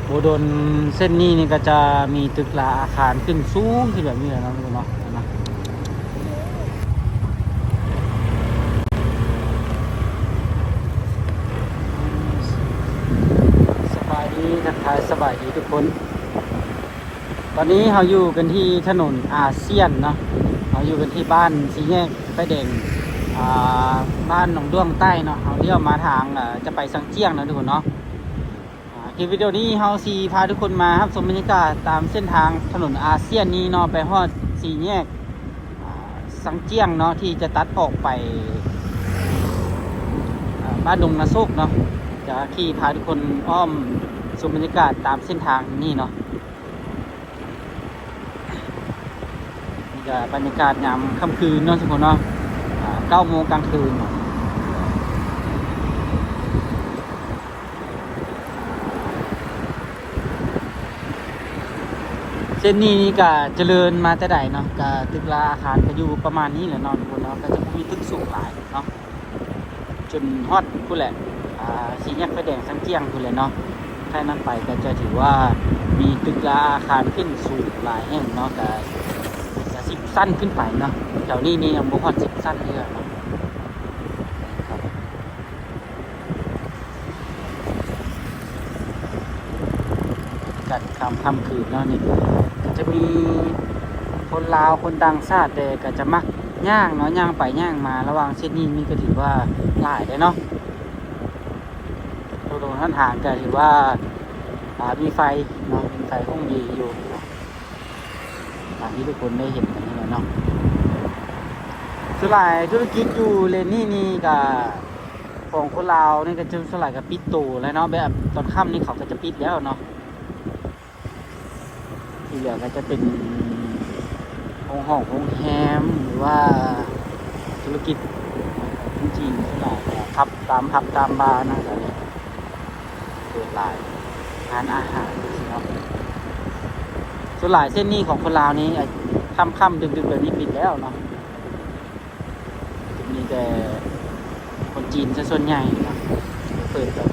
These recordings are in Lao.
ບໍ່ດົນເສັ້ນນີ້ນີ້ກໍຈະມີຕຶກລາອາຄານຂຶ້ນສູງຂຶ້ນແບບນີ້ແຫຼະເນາະ ເນາະ. ສະບາຍດີ ທັກທາຍສະບາຍດີທຸກຄົນ. ຕອນນີ້ເຮົາຢູ່ກັນທີ່ຖະໜົນອາຊຽນເນາະ, ເຮົາຢູ່ກັນທີ່ບ້ານສີ່ແຍກໄຟແດງ ອ່າ ບ້ານໜອງດ້ວງໃຕ້ເນາະ. ເຮົາລ້ຽວມາທາງ ເອີ ຈະໄປຊາງຈຽງເນາະທຸກຄົນເນາະ. ອ່າ ຄລິບວິດີໂອນີ້ເຮົາຊິພາທຸກຄົນມາຮັບຊົມບັນຍາກາດຕາມເສັ້ນທາງຖະໜົນອາຊຽນນີ້ເນາະ, ໄປຮອດສີ່ແຍກ ອ່າ ຊາງຈຽງເນາະ ທີ່ຈະຕັດອອກໄປ ອ່າ ບ້ານດົງນາໂຊກເນາະ. ຈະຂີ່ພາທຸກຄົນອ້ອມຊົມບັນຍາກາດຕາມເສັ້ນທາງນີ້ເນາະ. ນີ້ກໍບັນຍາກາດຍາມຄ່ຳຄືນເນາະທຸກຄົນເນາະ, ອ່າ ເກົ້າໂມງກາງຄືນ. ເສັ້ນນີ້ນີ້ກໍຈະເລີນມາແຕ່ໃດເນາະ, ກໍຕຶກລາອາຄານກໍຢູ່ປະມານນີ້ແຫຼະເນາະທຸກຄົນເນາະ, ກໍຈະບໍ່ມີຕຶກສູງຫຼາຍເນາະ. ຈົນຮອດພຸ້ນແຫຼະ ອ່າ ສີ່ແຍກໄຟແດງຊາງຈຽງພຸ້ນແຫຼະເນາະ. ທາງນັ້ນໄປກໍຈະຖືວ່າມີຕຶກລາອາຄານຂຶ້ນສູງຫຼາຍແຫ່ງເນາະ, ກໍ ກໍສິບຊັ້ນຂຶ້ນໄປເນາະ. ແຖວນີ້ນີ້ຍັງບໍ່ຮອດສິບຊັ້ນເທື່ອເນາະ. ກັນຄ່ຳ ຄ່ຳຄືນເນາະນີ້ ຈະມີຄົນລາວ ຄົນຕ່າງຊາດແດ່ ກໍຈະມັກຍ່າງເນາະ, ຍ່າງໄປຍ່າງມາລະຫວ່າງເສັ້ນນີ້ ນີ້ກໍຖືວ່າຫຼາຍເດ້ເນາະ. ໂຕໆ ຫົນທາງກໍຖືວ່າ ອ່າ ມີໄຟເນາະ, ມີໄຟຫົງດີຢູ່ເນາະ ຕາມທີ່ທຸກຄົນໄດ້ເຫັນກັນນີ້ແຫຼະເນາະ. ສ່ວນຫຼາຍທຸລະກິດຢູ່ເລນນີ້ນີ້ກໍ ຂອງຄົນລາວນີ້ກໍຈະສ່ວນຫຼາຍກໍປິດໂຕແລ້ວເນາະ, ແບບຕອນຄ່ຳນີ້ເຂົາກໍຈະປິດແລ້ວເນາະ. ທີ່ເຫຼືອກໍຈະເປັນໂຮງ ໂຮງແຮມ ຫຼືວ່າທຸລະກິດຂອງຄົນຈີນສ່ວນຫຼາຍກໍຂັບຕາມຜັບຕາມບານັ້ນກໍເປີດຫຼາຍ ຮ້ານອາຫານເນາະ. ສ່ວນຫຼາຍເສັ້ນນີ້ຂອງຄົນລາວນີ້ ຄ່ຳໆ ດຶກໆ ແບບນີ້ປິດແລ້ວເນາະ. ຈະມີແຕ່ຄົນຈີນຊະສ່ວນໃຫຍ່ເນາະ ເປີດແບບ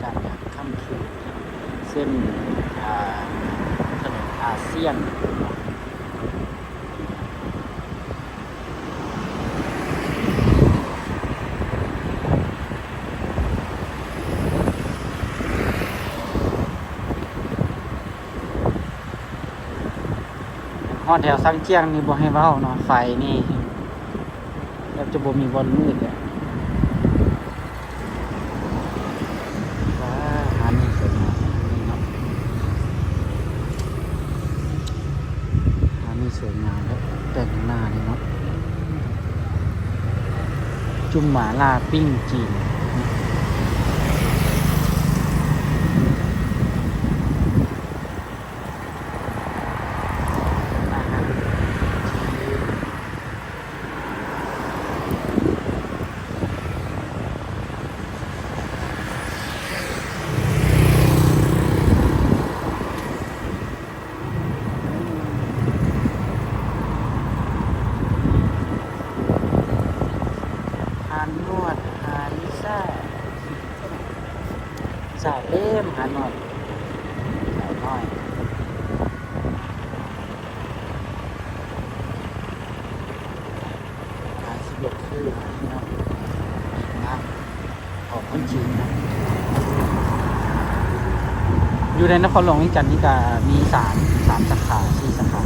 ການຍາມຄ່ຳຄືນ ເສັ້ນ ອ່າ ຖະໜົນອາຊຽນ ຮອດແຖວຊາງຈຽງນີ້ບໍ່ໃຫ້ເວົ້າເນາະ, ໄຟນີ້ແທບຈະບໍ່ມີບ່ອນມືດແລ້ວ. ວ້າ ຮ້ານນີ້ສວຍງາມເນາະ, ຮ້ານນີ້ສວຍງາມເນາະ, ແຕ່ງໜ້ານີ້ເນາະ, ຈຸ່ມໝາລ່າປີ້ງຈີນ. ຮ້ານນວດ ຮ້ານແຊບ ສາວເລັມ ຮ້ານນວດ ສາວນ້ອຍ. ຮ້ານສະດວກຊື້ເນາະ ຂອງຄົນຈີນເນາະ. ຢູ່ໃນນະຄອນຫຼວງວຽງຈັນນີ້ກະມີສາມ ສາມສາຂາ ສີ່ສາຂາ.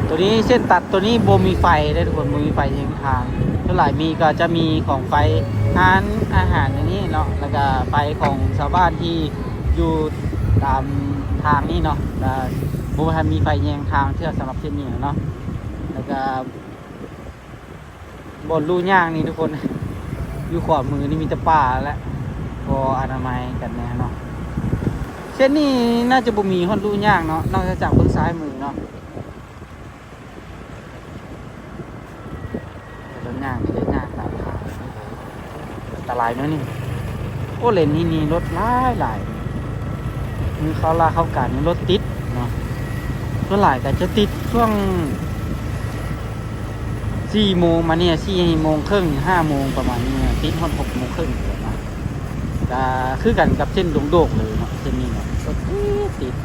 ໂຕນີ້ເສັ້ນຕັດໂຕນີ້ບໍ່ມີໄຟເດ້ທຸກຄົນ, ບໍ່ມີໄຟແຍງທາງ. ສ່ວນຫຼາຍມີກໍຈະມີຂອງໄຟຮ້ານອາຫານໃນນີ້ເນາະ, ແລ້ວກະໄຟຂອງຊາວບ້ານທີ່ຢູ່ຕາມທາງນີ້ເນາະ, ກະບໍ່ທັນມີໄຟແຍງທາງເທື່ອສຳລັບເສັ້ນນີ້ເນາະ. ແລ້ວກະ ບ່ອນลู่ຍ່າງນີ້ທຸກຄົນ ຢູ່ຂວາມືນີ້ມີແຕ່ປ່າແຫຼະ, ບໍ່ອະນາໄມກັນແນ່ເນາະ. ເສັ້ນນີ້ໜ້າຈະບໍ່ມີຮອດลู่ຍ່າງເນາະ, ນອກຈາກເບິ່ງຊ້າຍມືເນາະ. ຍ່າງນີ້ເດີ ຍ່າງຕາມທາງນີ້ເດີ ອັນຕະລາຍໜ້ອຍໜຶ່ງ. ໂອ້ ເລນນີ້ນີ້ລົດຫຼາຍໆ ມື້ເຂົ້າລາເຂົ້າການນີ້ລົດຕິດເນາະ. ສ່ວນຫຼາຍກໍຈະຕິດຊ່ວງສີ່ໂມງມານີ້ ສີ່ໂມງເຄິ່ງ ຫ້າໂມງປະມານນີ້ ຕິດຮອດຫົກໂມງເຄິ່ງເນາະ. ກະຄືກັນກັບເສັ້ນດົງໂດກເລີຍເນາະ ເສັ້ນນີ້ເນາະ ລົດຕິດໆ.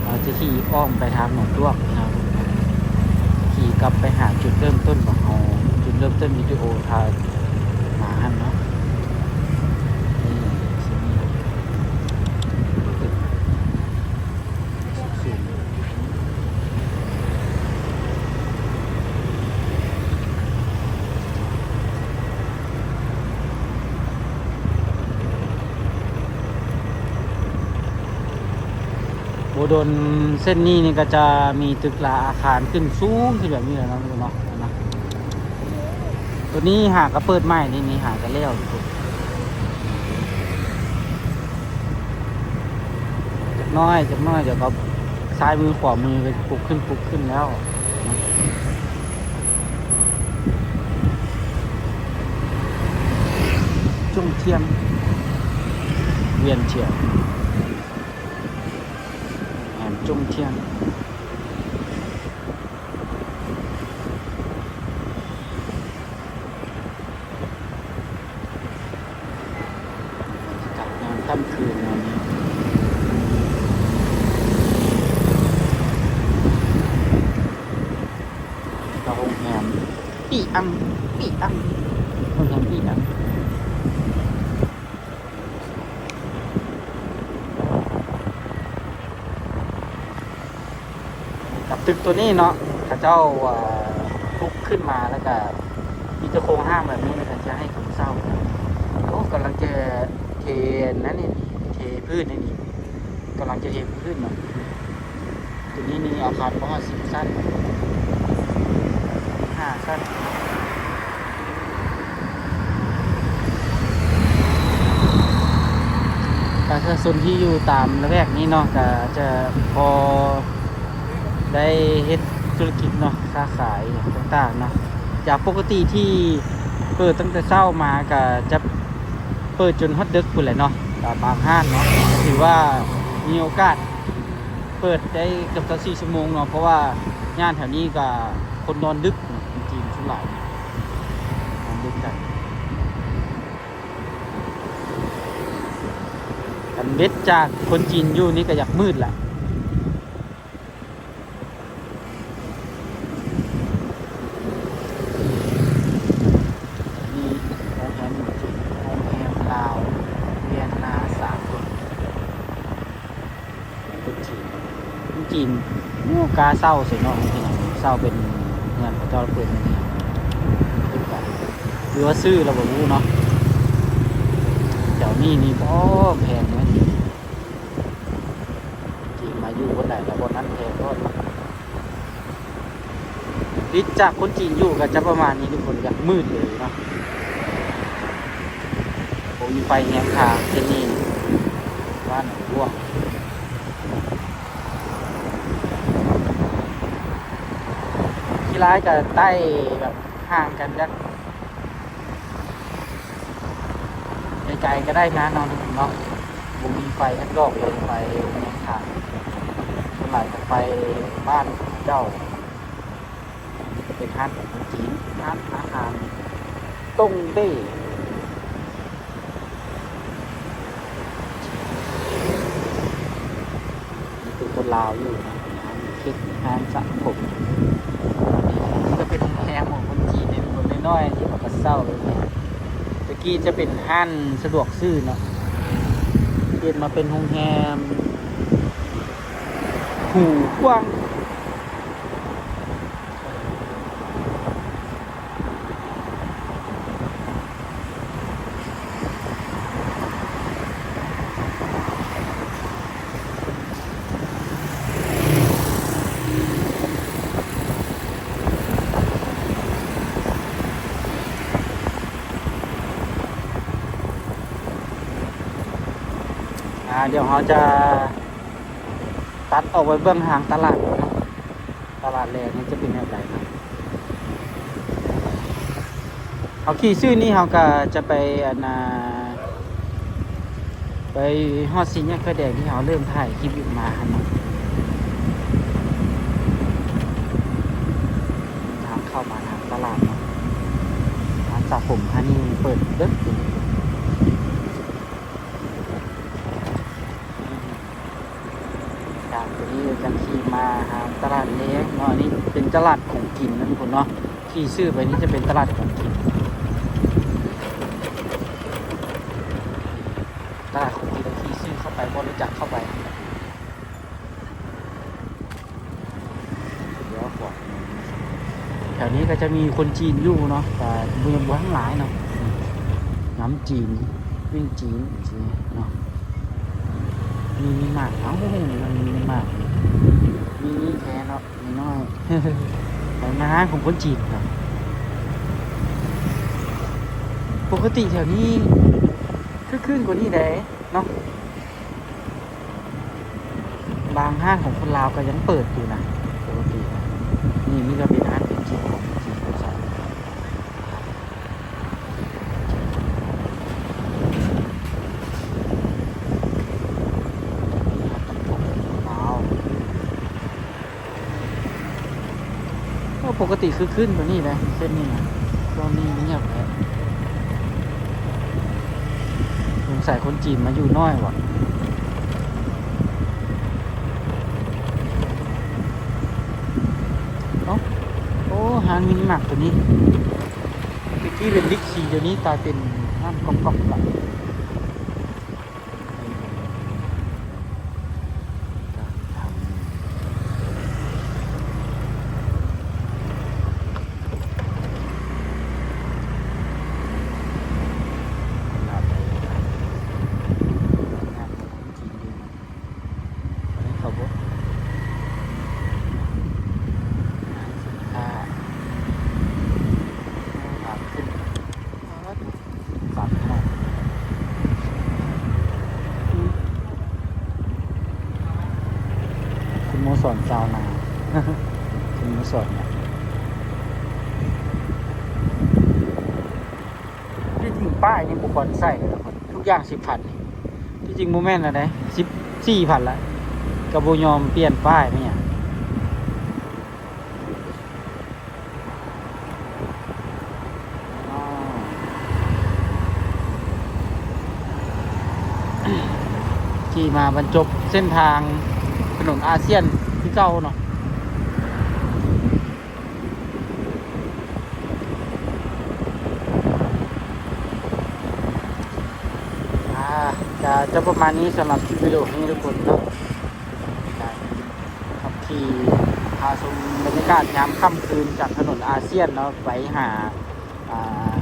ເຮົາຈະຂີ່ອ້ອມໄປທາງໜອງດ້ວງເນາະ ຂີ່ກັບໄປຫາຈຸດເລີ່ມຕົ້ນຂອງເຮົາ ຈຸດເລີ່ມຕົ້ນວິດີໂອທີ່ມາຫັ້ນເນາະ. ນີ້ ເສັ້ນນີ້ ບໍ່ດົນເສັ້ນນີ້ນີ້ກໍຈະມີຕຶກລາອາຄານຂຶ້ນສູງຂຶ້ນແບບນີ້ແຫຼະເນາະ ເນາະ. ຕົວນີ້ຫາກໍເປີດໃໝ່ນີ້ ນີ້ຫາກໍແລ້ວທຸກຄົນ. ຈັກໜ້ອຍ ຈັກໜ້ອຍ ດຽວກໍຊ້າຍມືຂວາມືກໍປຸກຂຶ້ນ ປຸກຂຶ້ນແລ້ວ. ຈົງທຽນ ວຽນທຽນ ແອມຈົງທຽນ. ບັນຍາກາດຍາມຄ່ຳຄືນແນວນີ້ ກໍໂຮງແຮມປີອັງ ປີອັງ ໂຮງແຮມປີອັງ. ກັບຕຶກຕົວນີ້ເນາະ ເຂົາເຈົ້າ ເອີ ປຸກຂຶ້ນມາ ແລ້ວກະມີແຕ່ໂຄງຮ່າງແບບນີ້ ແລ້ວກະຈະໃຫ້ຄົນເຊົ່າ. ໂອ້ ກຳລັງຈະເທນັ້ນນີ້ ເທພື້ນນີ້ ກຳລັງຈະເທພື້ນເນາະ. ຕົວນີ້ມີອາຄານປະມານສິບຊັ້ນ ຫ້າຊັ້ນ. ປະຊາຊົນທີ່ຢູ່ຕາມລະແວກນີ້ເນາະ ກະຈະພໍໄດ້ເຮັດທຸລະກິດເນາະ ຄ້າຂາຍຕ່າງໆເນາະ. ຈາກປົກກະຕິທີ່ເປີດຕັ້ງແຕ່ເຊົ້າມາ ກະຈະເປີດຈົນຮອດດຶກພຸ້ນແຫຼະເນາະ ກະບາງຮ້ານເນາະ ຖືວ່າມີໂອກາດເປີດໄດ້ເກືອບຊາວສີ່ຊົ່ວໂມງເນາະ ເພາະວ່າຍ່ານແຖວນີ້ກະຄົນນອນດຶກເນາະ ຄົນຈີນສ່ວນຫຼາຍນອນດຶກກັນ. ຄັນເວັດຈາກຄົນຈີນຢູ່ນີ້ກະຢາກມືດແຫຼະ. ນີ້ໂຮງແຮມ ໂຮງແຮມລາວວຽນນາສາກົນ. ຄົນຈີນ ຄົນຈີນ ໂອ້ ກ້າເຊົ່າໃສ່ເນາະ ເຊົ່າເປັນເຮືອນເຂົາເຈົ້າເປີດເປັນ ຫຼືວ່າຊື້ລະບໍ່ຮູ້ເນາະ. ແຖວນີ້ນີ້ ໂອ້ ແພງເດ້ ຈີນມາຢູ່ບ່ອນໃດລະບ່ອນນັ້ນແພງໂລດ. ລິດຈາກຄົນຈີນຢູ່ກໍຈະປະມານນີ້ທຸກຄົນ ກໍມືດເລີຍເນາະ ບໍ່ມີໄຟແຮມທາງເສັ້ນນີ້ ບ້ານຫຼວງ ຂີ້ລາຍກໍໃຕ້ແບບຫ່າງກັນຈັກ ໄກໆກໍໄດ້ນະເນາະ ເນາະ ບໍ່ມີໄຟຈັກດອກເລີຍ ໄຟນຳທາງ ສ່ວນຫຼາຍກໍໄປບ້ານເຈົ້າ ເປັນຮ້ານຂອງຄົນຈີນ ຮ້ານອາຫານຕົງເບ້. ມີແຕ່ຄົນລາວຢູ່ນະ ຮ້ານເຄັກ ຮ້ານສະຜົມ. ນີ້ກໍເປັນໂຮງແຮມຂອງຄົນຈີນໃນເມືອງນ້ອຍໆ ທີ່ເຂົາກໍເຊົ່າໄວ້. ແຕ່ກີ້ຈະເປັນຮ້ານສະດວກຊື້ເນາະ ປ່ຽນມາເປັນໂຮງແຮມຫູກວ້າງ. ອ່າ ອ່າ ດຽວເຮົາຈະຕັດອອກໄປເບິ່ງທາງຕະຫຼາດເນາະ, ຕະຫຼາດແລງນີ້ຈະເປັນແບບໃດເນາະ. ເຮົາຂີ່ຊື່ນີ້ ເຮົາກະຈະໄປ ອັນນ່າ ໄປຮອດສີ່ແຍກໄຟແດງທີ່ເຮົາເລີ່ມຖ່າຍຄລິບຢູ່ມາຫັ້ນເນາະ. ທາງເຂົ້າມາທາງຕະຫຼາດເນາະ, ຮ້ານສະຜົມຮ້ານນີ້ເປີດເບິດເລີຍ. ຈາກຕົວນີ້ຈະຂີ່ມາຫາຕະຫຼາດແລງເນາະ, ອັນນີ້ເປັນຕະຫຼາດຂອງກິນນະທຸກຄົນເນາະ. ຂີ່ຊື່ໄປນີ້ຈະເປັນຕະຫຼາດຂອງກິນ, ຕະຫຼາດຂອງກິນ ແລ້ວຂີ່ຊື່ເຂົ້າໄປ ບໍ່ຮູ້ຈັກເຂົ້າໄປ. ແຖວນີ້ກໍຈະມີຄົນຈີນຢູ່ເນາະ, ກໍບໍ່ ບໍ່ທັນຫຼາຍເນາະ, ນຳຈີນ ວິ້ງຈີນຈັ່ງຊີ້ເນາະ. ມີ ມີມາກ ເອົ້າ ມັນມີມາກ ມີ ມີແທ້ເນາະ ນ້ອຍໆ ໄປມາຮ້ານຂອງຄົນຈີນເນາະ. ປົກກະຕິແຖວນີ້ຄຶກຄື້ນກວ່ານີ້ເດ້ເນາະ. ບາງຮ້ານຂອງຄົນລາວກໍຍັງເປີດຢູ່ນະ ປົກກະຕິ. ນີ້ມີແຕ່ເປັນຮ້ານເປັນຈີນຂອງຈີນເຂົາເຈົ້າ. ເອີ ປົກກະຕິຄຶກຄື້ນກວ່ານີ້ເດ້ ເສັ້ນນີ້ນະ. ຊ່ວງນີ້ງຽບແທ້ ສົງໄສຄົນຈີນມາຢູ່ໜ້ອຍຫວະ. ເອົ້າ ໂອ້ ຮ້ານມິນິມາກຕົວນີ້ ແຕ່ກີ້ເປັນບິກຊີ ດຽວນີ້ກາຍເປັນຮ້ານກອກໆລະ. ຄຸນໝໍສອນຊາວນາ ຄຸນໝໍສອນນະ. ທີ່ຈິງປ້າຍນີ້ບໍ່ຄວນໃສ່ເດ້ທຸກຄົນ, ທຸກຢ່າງສິບພັນ. ທີ່ຈິງບໍ່ແມ່ນລະເດ້ ສິບສີ່ພັນລະ ກໍບໍ່ຍອມປ່ຽນປ້າຍແມ່ນຫຍັງ. ທີ່ມາບັນຈົບເສັ້ນທາງຖະໜົນອາຊຽນຄືເກົ່າເນາະ. ອ່າ ຈະ ຈະປະມານນີ້ສຳລັບຄລິບວິດີໂອນີ້ທຸກຄົນເນາະ. ການຂັບຂີ່ພາຊົມບັນຍາກາດຍາມຄ່ຳຄືນຈາກຖະໜົນອາຊຽນເນາະ ໄປຫາ ອ່າ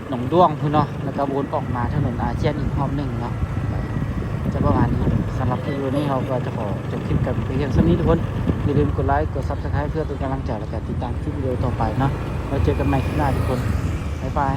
ໜອງດ້ວງພຸ້ນເນາະ, ແລ້ວກໍວົນອອກມາຖະໜົນອາຊຽນອີກຮອບໜຶ່ງເນາະ. ຈະປະມານນີ້ ສຳລັບຄລິບວິດີໂອນີ້ ເຮົາກໍຈະຂໍຈົບຄລິບກັນໄປພຽງສ່ຳນີ້ທຸກຄົນ. ຢ່າລືມກົດໄລ ກົດ Subscribe ເພື່ອເປັນກຳລັງໃຈ ແລະ ກະຕິດຕາມຄລິບວິດີໂອຕໍ່ໄປເນາະ. ແລ້ວເຈີກັນໃໝ່ຄລິບໜ້າທຸກຄົນ. ບາຍບາຍ.